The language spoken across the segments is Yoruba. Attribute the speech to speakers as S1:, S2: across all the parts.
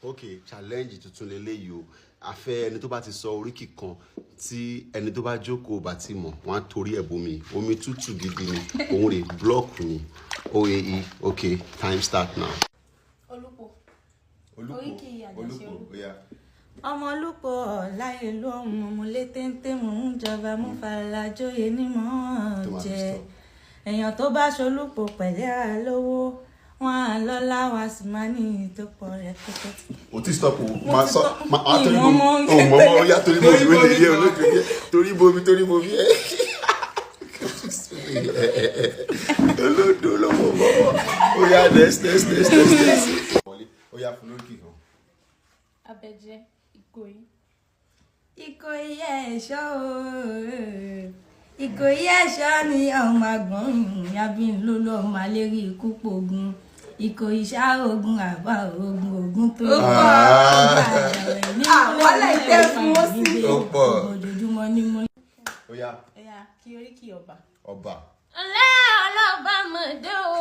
S1: Ok, challenge tuntun leléyìí o. A fẹ́ ẹni tó bá ti sọ oríkì kan tí ẹni tó bá jókòó bá ti mọ̀, wọ́n á torí ẹ̀ bomi omi tútù gidi ni. Òun rè block ni oae. Ok, time start now.
S2: Olúpo.
S1: Olúpo.
S2: Oríkì Àjàṣe Olúpo.
S1: Oya.
S3: Ọmọlúpọ̀ láyé lóhùn, ọmọlé téńté, mò ń jọba, mú fàlàjòyè ní mò
S1: Tó
S3: ń
S1: máa fi
S3: jẹ
S1: stop.
S3: Èèyàn tó bá ṣolúpọ̀ pẹ̀lẹ́ àlówó wọn á lọ́lá, wa sì máa ní ìtòpọ̀ rẹpẹtẹ.
S1: O ti stop o. Máa sọ máa torí
S3: Ìmọ̀
S1: bomi
S3: mọ́.
S1: O mọ̀ mọ́. Oya, torí bomi o lè yẹ olójú yẹ, torí bomi, torí bomi ẹ olódo ló mọ̀ mọ́. Oya, next, next, next, next, next. Oya, fún lóríkì kan.
S2: Abẹ́jẹ́ Ìkòyí.
S3: Ìkòyí ẹ̀ṣọ́ ooo, Ìkòyí ẹ̀ṣọ́ ni ọmọ àgbọ̀n yabin lólú, ọmọ alérí ikú pogun Ìkòyí ṣá, ogun àbá ogun ogun tó
S1: Ó pọ̀.
S4: Wàhálà ìtẹ́ fún ó sí.
S1: Ó pọ̀.
S3: Ojoojúmọ́ ni mo.
S1: Oya.
S2: Ẹ̀yà kí oríkì ọba.
S1: Ọba.
S5: Ǹlẹ́ ọlọ́ba mọ̀dé o,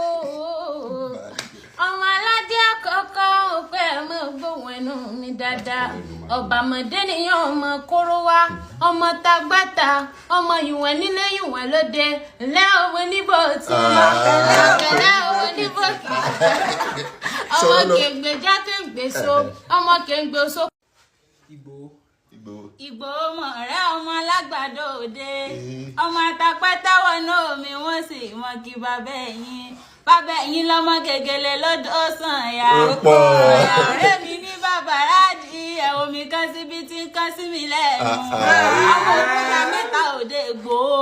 S5: ọmọ aládé àkọ́kọ́ òpẹ́ mọ́ gbóhùn ẹnu mi dáadáa. Ọba mọ̀dé nìyẹn, ọmọ kóró wá, ọmọ tagbáta, ọmọ ìwọ̀n nílé, ìwọ̀n lóde. Ǹlẹ́ ọmọ níbo tí ǹlẹ́ ọmọ níbo tí ọmọ
S1: Sọ̀rọ̀ lọ.
S5: Kèǹgbè jákèǹgbè so, ọmọ kèǹgbè so.
S6: Ìgbòho.
S1: Ìgbòho.
S3: Ìgbòho mọ̀ rẹ́, ọmọ alágbàdo òde, ọmọ àtàpẹ́tà wọnú omi, wọ́n sì mọ kí bàbá ẹ̀yìn, bàbá ẹ̀yìn lọ́mọ gègèlè lọ́dọ̀ sàn ya.
S1: Ó pọ̀.
S3: Ọ̀rẹ́ mi ní bàbá rádì ẹ̀wọ̀n mi kan síbi tí ń kan sí mi lẹ́nu. Àwọn òkúta mẹ́ta òde Ìgbòho,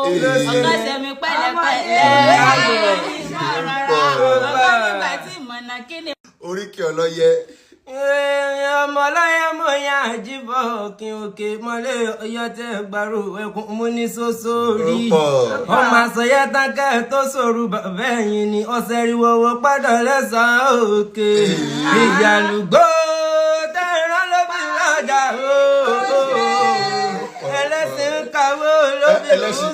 S3: ọ̀kan sẹ̀mí pẹ̀lẹ́pẹ̀lẹ́, ọ̀kan nígbà tí ìmọ̀nà kí ni.
S1: Oríkì ọlọ́yẹ.
S6: Ọmọ ọlọ́yẹ mọ̀ ya àjíbọ̀ òkè òkè mọ́lẹ̀ ọyọ́ tẹ́ gbàrú ẹkùn mú ní soso rí.
S1: Ó pọ̀.
S6: Ọmọ àsọyẹ tákẹ́ tó sòrú bàbá ẹ̀yìn ni ọ̀sẹ̀ rí wọ́wọ́ padà lẹ́sàn-án òkè ìyàlúgbó tẹ̀rán ló bí lọ́jà o, ẹlẹ́sìn ń kàwé olóbì.
S1: Ẹlẹ́sìn.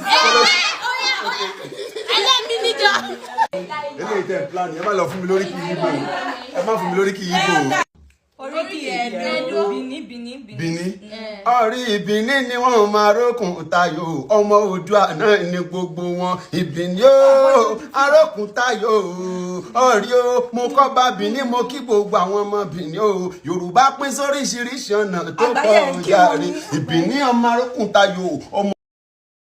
S5: Ẹlẹ́mìí níjọ.
S1: Eléyìí tẹ̀ ń plan, ẹ má lọ fún mi lóríkì Yíbò, ẹ má fún mi lóríkì Yíbò.
S3: Oríkì Ẹdó, Bìní, Bìní, Bìní.
S1: Bìní ọ̀rí ìbíní ni wọ́n máa rókun tayò, ọmọ Oòduà náà ní gbogbo wọn. Ìbíní ó arókun tayò ọ̀rí o. Mo kọ́ bá Bìní, mo kí gbogbo àwọn ọmọ Bìní o. Yorùbá pín sóríṣiríṣi ọ̀nà tó pọ̀
S4: Àgbáyé ń kí wọn
S1: jàre.
S4: ní.
S1: Ìbíní ọmọ arókun tayò ọmọ.